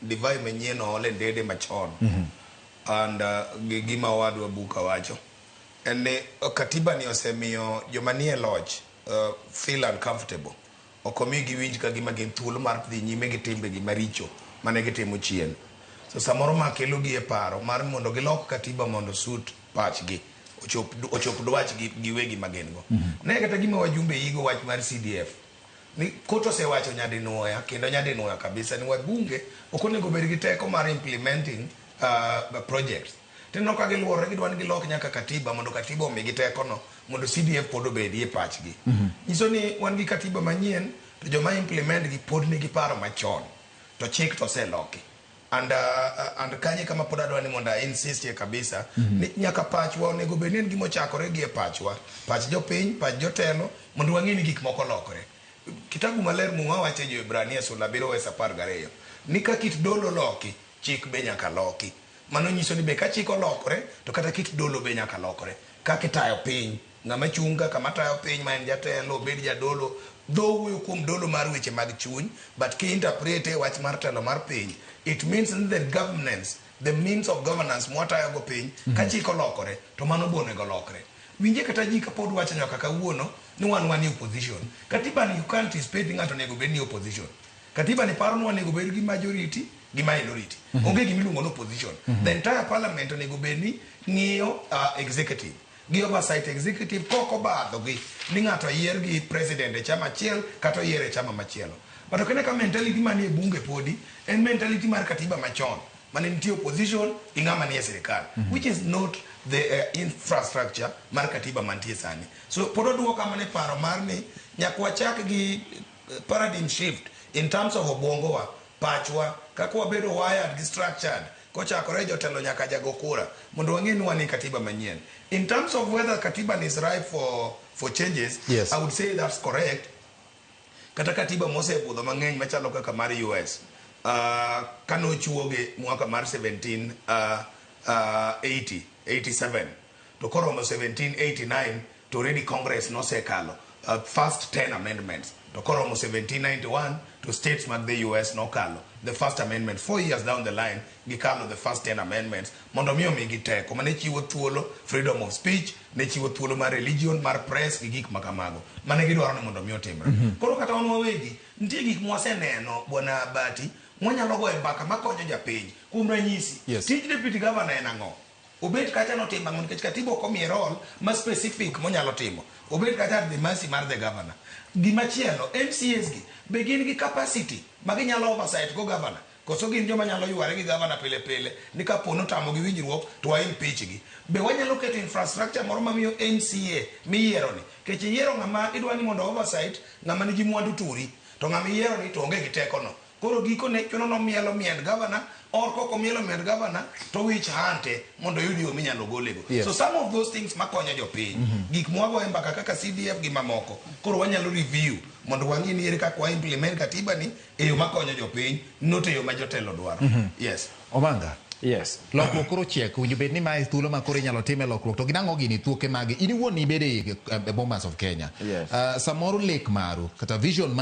divai manyien ool e ndede machon. And gi gima owadwa Buka wacho en ni katiba ni osemiyo joma nie loch feel uncomfortable. Ok omi giwinj ka gima gin thuolo mar dhi nyime gi timbegi maricho mane gitimo chien. So samoro ma kelo gi e paro mar mondo gilok katiba mondo suit pachgi, ochop dwachgi giwegi ma gin go. Ne kata gima wajumbe yigo wach mar CDF. Ni court osewacho nyadinuoya kendo nyadinuoya kabisa ni wabunge ok onego bed gi teko mar implementing projects. Tineno ka giluorore gidwa ni gilok nyaka katiba mondo katiba omigi teko no mondo CDF pod obedie e pachgi. Nyiso ni wan gi katiba manyien to joma implement gi pod nigi paro machon to chik to oseloki. And kanye kama pod adwa ni mondo a insist ye kabisa ni nyaka pachwa onego bed ni en gima ochakore gi e pachwa, pach jopiny, pach jotelo, mondo wang'e ni gik moko lokore. Kitabu maler Muma wacho e Jo-Hibrania sula 7 wes 12 ni ka kit dolo loki, chik be nyaka loki. Mano nyiso ni be ka chik olokore to kata kit dolo be nyaka lokore. Kaka itayo piny, ng'ama chung' kaka matayo piny ma en jatelo, obed jadolo, dho wuoyo kuom dolo mar weche mag chuny, but ki interpret e wach mar telo mar piny, it means ni the governance, the means of governance mwatayo go piny, ka chik olokore, to mano be onego olokre. Winje kata ji kapod wacho nyaka kawuono ni wan wan e opposition. Katiba ni you can't anticipate ni ng'ato onego bed ni opposition. Katiba ni paro ni onego bed gi majority gi minority. Onge gima iluongo ni opposition. The entire parliament onego bed ni ng'iyo executive gi oversight executive kok obadho gi ni ng'ato oyier gi president e chama achiel kata oyier e chama machielo. But ok ine ka mentality manie bunge podi en mentality mar katiba machon mane nitie opposition gi ng'ama nie sirikal, which is not the infrastructure mar katiba mantie sani. So pod oduoka mana e paro mar ni nyaka wachak gi paradigm shift in terms of obwongowa, pachwa, kaka wabedo wired gi structured kochakore jotelo nyaka jago kura mondo wang'e ni wan e katiba manyien. In terms of whether katiba is ripe for changes, I would say that's correct. Kata katiba mosebudho mang'eny machalo kaka mar US kanochuoge mwaka mar 17 80 87 to koromo 1789 to already Congress nosekalo first 10 amendments, to koromo 1791 to states mag the US nokalo the first amendment. 4 years down the line gikalo the first 10 amendments mondo mi omigi teko mane chiwo thuolo freedom of speech, ne chiwo thuolo mar religion, mar press gi gik makamago mane gidwaro ni mondo mi otimre. Koro kata wan wawegi nitie gik mwaseneno, bwana Bati, mwanyalo goyo mbaka makonyo japiny. Kuom ranyisi, tij deputy governor en ang'o? Obet kacha notimo ang'o? Nikech katiba ok omiye role ma specific monyalo timo, obet kacha at the mercy mar the governor. Gimachielo, MCAs gi be gin gi capacity ma ginyalo oversight go governor, koso gin joma nyalo yware gi governor pile pile ni kapo notamo gi winjruok to wa impeach gi? Be wanyalo keto infrastructure moro mamiyo MCA miyiero ni kech iyiero ng'ama idwa ni mondo oversight ng'ama nigi mwandu turi, to ng'ama iyiero ni to onge gi teko no, koro gikone chuno nomielo miend governor or kok omielo miend governor to wich hante mondo oyud yo minyalo golego. So some of those things makonyo jopiny, gik mwagoye mbaka kaka CDF gi mamoko, koro wanyalo review mondo wang'i ni ere kaka wa implement katiba ni e yo makonyo jopiny, not e yo ma jotelo dwaro. Yes. Omanga. Yes. Lokruok koro chiek, owinjo bed ni mae thuolo ma koro inyalo time lokruok. To ginang'o gini thuoke mage? In iwuon ibede e Bomas of Kenya. Yes. Samoro lek maru kata vision.